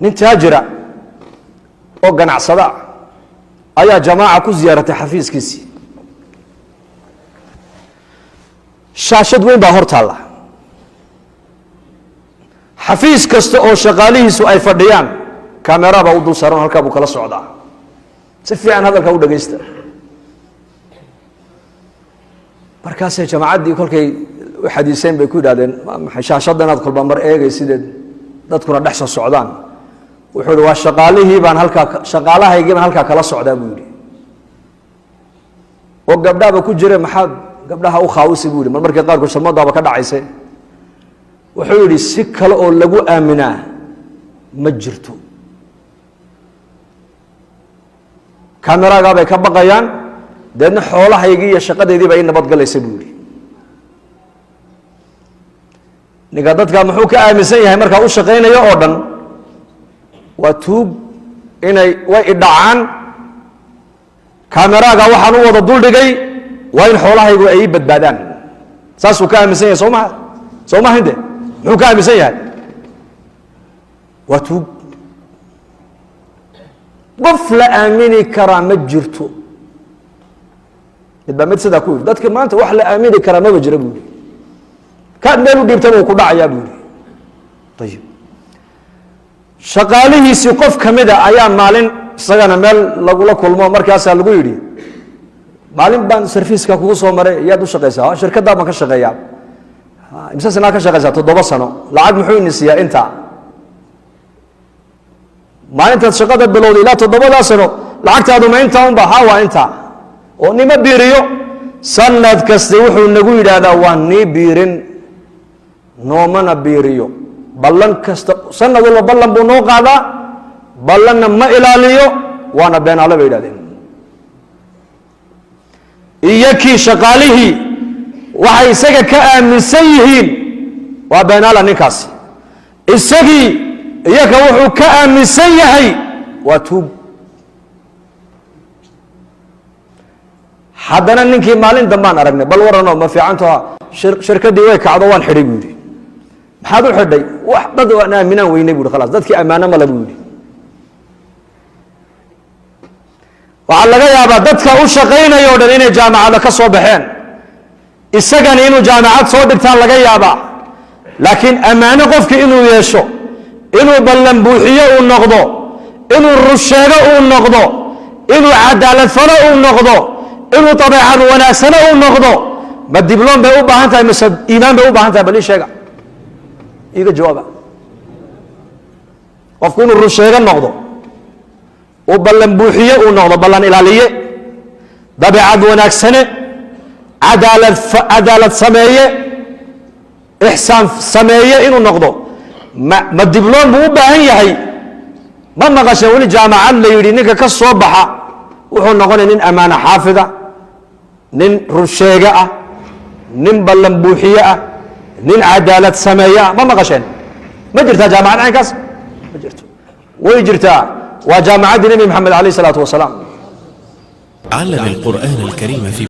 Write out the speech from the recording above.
Nin taajira oo ganacsada ah ayaa jamaaca ku ziyaaratay xafiiskiisii. Shaashad weyn baa hor taalla. Xafiis kasta oo shaqaalihiisu ay fadhiyaan kamera baa u dul saaran, halkaa buu kala socdaa. Si fiican hadalka u dhagaysta. Markaasay jamaacaddii kolkay u xadiiseen bay ku yidhahdeen, maxay shaashadda inaad kolba mar eegay sideed dadkuna dhex soo socdaan? Wuxuu yihi, waa shaqaalihii baan halkaa, shaqaalahaygii baan halkaa kala socdaa, buu yidhi. Oo gabdhahaba ku jire, maxaad gabdhaha u khaawisi, buu yihi. Mar markii qaarkood sharmadaaba ka dhacayse. Wuxuu yidhi, si kale oo lagu aaminaa ma jirto, kameragaa bay ka baqayaan, deedna xoolahaygii iyo shaqadeydii baa ii nabadgalaysa, buu yihi. Ninka dadka muxuu ka aaminsan yahay markaa u shaqaynayo oo dhan waa tuug, inay way idhacaan. Kameraaga waxaan u wada duldhigay waa in xoolahaygu ay ii badbaadaan, saasuu ka aaminsan yahay. Soo maha? Soo maha inte muxuu ka aaminsan yahay? Waa tuug. Qof la aamini karaa ma jirto. Mid baa mid sidaa ku yidhi, dadka maanta wax la aamini karaa maba jira, buu yihi. Kaad meel u dhiibtaba uu ku dhacayaa, buu yihi. Ayib, shaqaalihiisii qof kamida ayaa maalin isagana meel lagula kulmo, markaasaa lagu yidhi, maalin baan sarfiiska kugu soo maray, yaad u shaqaysaa? Shirkaddaa baan ka shaqeeyaa. Imse sanaa ka shaqeysaa? 7 sano. Lacag muxuu ini siiyaa? Intaa maalintaad shaqada bilowday ilaa 7daa sano lacagtaadu ma intaa unba? Ha, waa intaa. Oo nima biiriyo? Sanad kasta wuxuu nagu yidhaahdaa waa nii biirin, noomana biiriyo. Ballan kasta, sanad walba ballan buu noo qaadaa, ballanna ma ilaaliyo, waana beenaale, bay yidhahdeen. Iyo kii shaqaalihii waxay isaga ka aaminsan yihiin waa beenaala ninkaasi, isagii iyaka wuxuu ka aaminsan yahay waa tuug. Haddana ninkii maalin dambaan aragnay, bal waranoo ma fiicanto, shirkaddii way kacdo, waan xidhay, buu yidhi. Maxaad u xidhay? Wax dad waan aaminaan weynay, bu yidhi. Khalas, dadkii ammaano male, buu yidhi. Waxaa laga yaabaa dadka u shaqaynaya o dhan inay jaamacada ka soo baxeen, isagani inuu jaamacad soo dhigtaan laga yaabaa, laakiin ammaano qofki inuu yeesho, inuu ballan buuxiyo uu noqdo, inuu rusheego uu noqdo, inuu cadaalad falo uu noqdo, inuu dabeecad wanaagsano uu noqdo, ma dibloom bay u baahan tahay mise iimaan bay u baahan tahay? Bal ii sheega, iiga jawaaba. Qofku inuu rusheego noqdo, uu ballan buuxiye uu noqdo, ballan ilaaliye, dabeecad wanaagsane, cadaalad cadaalad sameeye, ixsaan sameeye inuu noqdo, ma dibloom buu u baahan yahay? Ma maqasha weli jaamacad la yidhi ninka ka soo baxa wuxuu noqonaya nin ammaano xaafida, nin runsheege ah, nin ballan buuxiye ah, nin cadaalad sameeye ah? Ma maqasheen? Ma jirtaa jaamacad caynkaas? Ma jirto. Way jirtaa, waa jaamacaddii Nebi Maxamed alayh isalaatu wasalaam. علم القرآن الكريم في